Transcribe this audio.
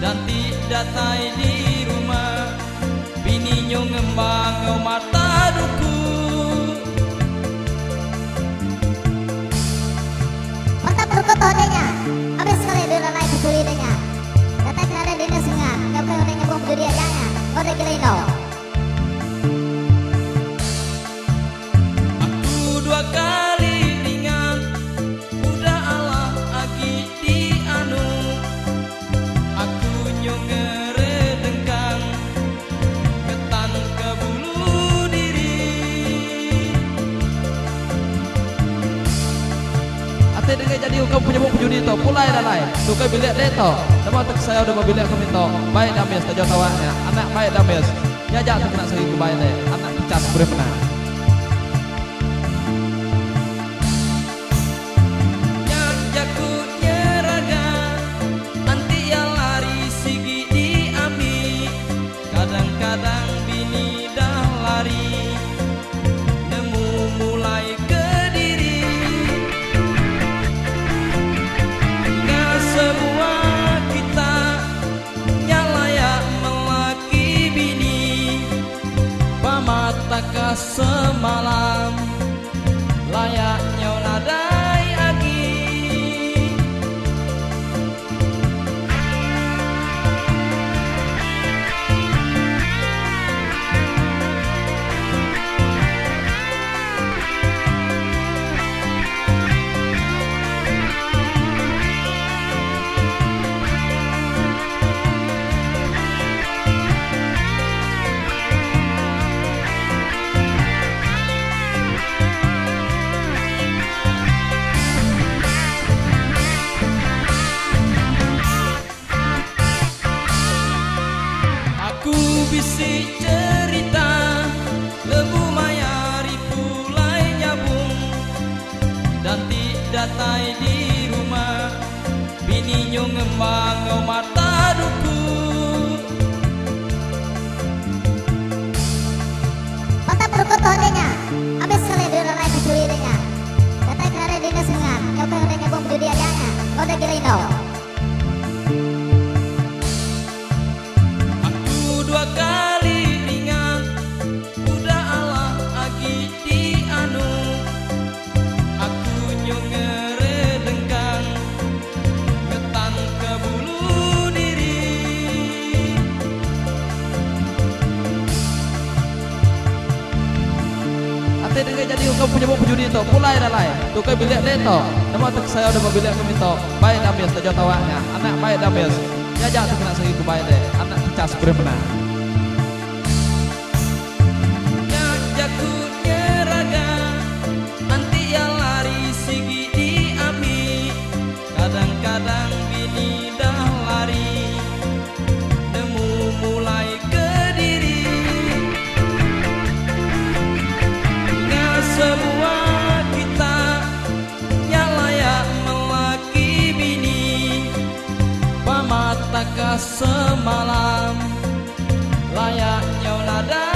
Dan ti datai di rumah Bini nyo ngembang ngau mata duku. Mantap rukut hode nya. Habis sekali dulu lalai pencuri de nya. Datai ke nadai dunia sengat. Nya ukai hode nyabung pejudi aja nya. Hode gila inau. Aku dua kali ringan udah alah agi di anu Aku nyu ngeredengkang ngetan ke bulu diri. Ati denggai jadi ukai penyebut pejudi tu pulai lalai tu ukai bilik dek tu nama te kesayau deba bilik kami tu bai damis taja tawak nya anak bai damis nya aja te kena segi ku bai dek anak kecas beri menang. Nya jaku nyeraga enti iya lari sigi diambi kadang-kadang bini dah lari nemu mulai kediri. Ninga semua kita nya layak melaki bini ba mata ka semalam layak nyau nadai agi. Aku bisi cerita lebuh maya ari pulai nyabung dan ti datai di rumah bini nyu ngema enggau mata duku. Mantap rukut hode nya. Habis sekali dulu lalai pencuri de nya. Datai ke nadai dunia sengat. Nya ukai hode nyabung pejudi aja nya. Hode gila inau. Aku dua kali ringan udah alah agi di anu Aku nyu ngeredengkang ngetan ke bulu diri. Ati denggai jadi ungkup penyebut pejudi tu pulai lalai tu kai bilik dek tu nama te kesayau deba bilik kami tu bai damis taja tawak nya anak bai damis nya aja te kena segi ku bai dek anak kecas beri menang. Nya jaku nyeraga enti iya lari sigi diambi kadang-kadang bini dah lari nemu mulai kediri. Ninga semua kita nya layak melaki bini ba mata ka semalam layak nyau nadai.